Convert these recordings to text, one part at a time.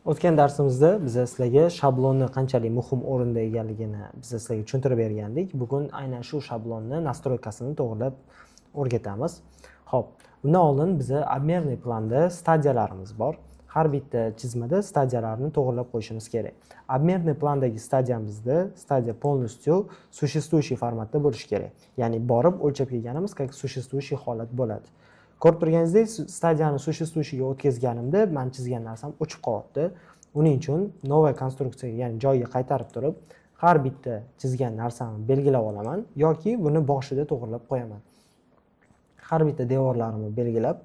O'tgan darsimizda biz sizlarga shablonni qanchalik muhim o'rinda ekanligini biz sizlarga tushuntirib bergandik. Bugun aynan shu shablonni настройка sini to'g'rilab o'rgatamiz. Xo'p, undan oldin biza обмерный planda stadiyalarimiz bor. Har bitta chizmada stadiyalarni to'g'rilab qo'yishimiz kerak. Обмерный plandagi stadiyamizda stadiya полностью существующий formatda bo'lishi kerak. Ya'ni borib o'lchab kelganimiz как существующий holat bo'ladi. Ko'rib turganingizdek, stadiyani существующий ga o'tkazganimda men chizgan narsam o'chib qolyapti. Uning uchun новая konstruksiyaga, ya'ni joyiga qaytarib turib, har bitta chizgan narsamni belgilab olaman yoki buni boshida to'g'rilab qo'yaman. Har bitta devorlarimni belgilab,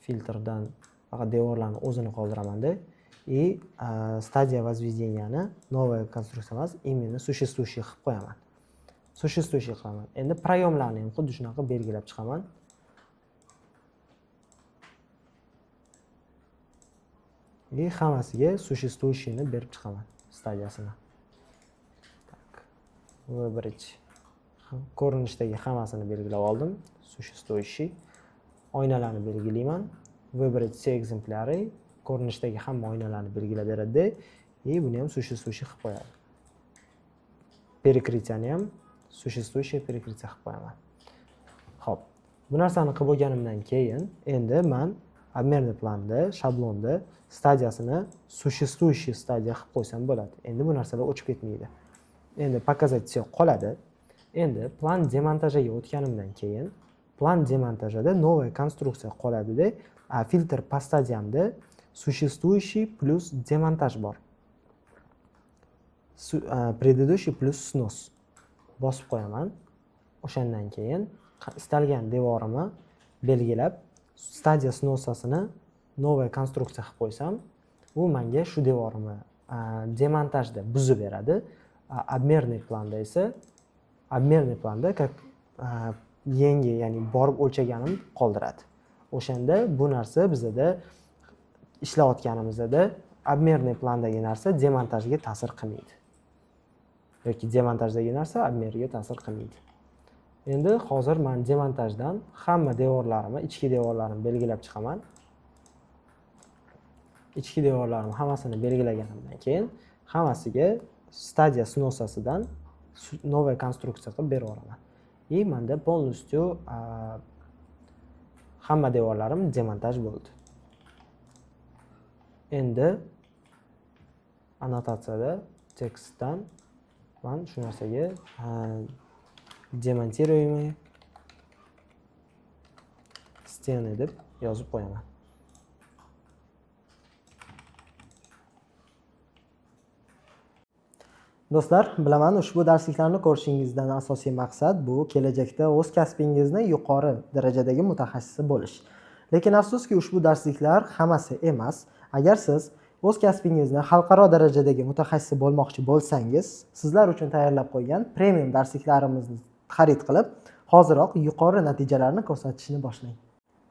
filtrdan faqat devorlarni o'zini qoldiramanda и stadiya возведения ni новая konstruksiya emas, именно существующий qilib qo'yaman. Существующий qilaman. Endi проем larni ham xuddi shunaqa belgilab chiqaman. И hammasiga существующий ni berib chiqaman stadiyasini. Так. Выбрать. Ko'rinishdagi hammasini belgilab oldim. Существующий. Oynalarni belgilayman. Выбрать все экземпляры. Ko'rinishdagi hamma oynalarni belgilab beradi. И buni ham существующий qilib qo'yadi. Перекрытие ni ham существующее перекрытие qilib qo'yaman. Xo'p, bu narsani qilib bo'lganimdan keyin endi men обмерный planda, shablonda stadiyasini существующий stadiya qilib qo'ysam bo'ladi. Endi bu narsalar o'chib ketmaydi. Endi показать все qoladi. Endi plan demontajiga o'tganimdan keyin plan demontajida новая konstruksiya qoladida, filtr по stadiyamda существующий плюс demontaj bor. Предыдущий плюс снос bosib qo'yaman. O'shandan keyin istalgan devorimni belgilab, stadiya сноса sini новая konstruksiya qilib qo'ysam, u menga shu devorimni demontajda buzib beradi. Обмерный planda esa обмерный planda как yangi, ya'ni borib o'lchaganim qoldiradi. O'shanda bu narsa bizada ishlayotganimizda обмерный plandagi narsa demontajga ta'sir qilmaydi. Yoki demontajdagi narsa обмер ga ta'sir qilmaydi. Endi hozir men demontajdan hamma devorlarimni, ichki devorlarimni belgilab chiqaman. Ichki devorlarimni hammasini belgilaganimdan keyin hammasiga stadiya сноса sidan новая konstruksiya qilib berib yuboraman. И menda полностью hamma devorlarim demontaj bo'ldi. Endi annotatsiyada tekstdan man shu narsaga демонтируемые стены deb yozib qo'yaman. Do'stlar, bilaman ushbu darsliklarni ko'rishingizdan asosiy maqsad bu kelajakda o'z kasbingizni yuqori darajadagi mutaxassisi bo'lish. Lekin afsuski ushbu darsliklar hammasi emas. Agar siz o'z kasbingizni xalqaro darajadagi mutaxassisi bo'lmoqchi bo'lsangiz, sizlar uchun tayyorlab qo'ygan premium darsliklarimizni xarid qilib, hoziroq yuqori natijalarni ko'rsatishni boshlang.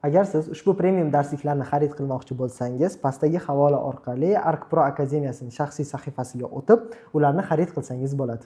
Agar siz ushbu premium darsliklarni xarid qilmoqchi bo'lsangiz, pastdagi havola orqali ArchPro Akademiyasining shaxsiy sahifasiga o'tib, ularni xarid qilsangiz bo'ladi.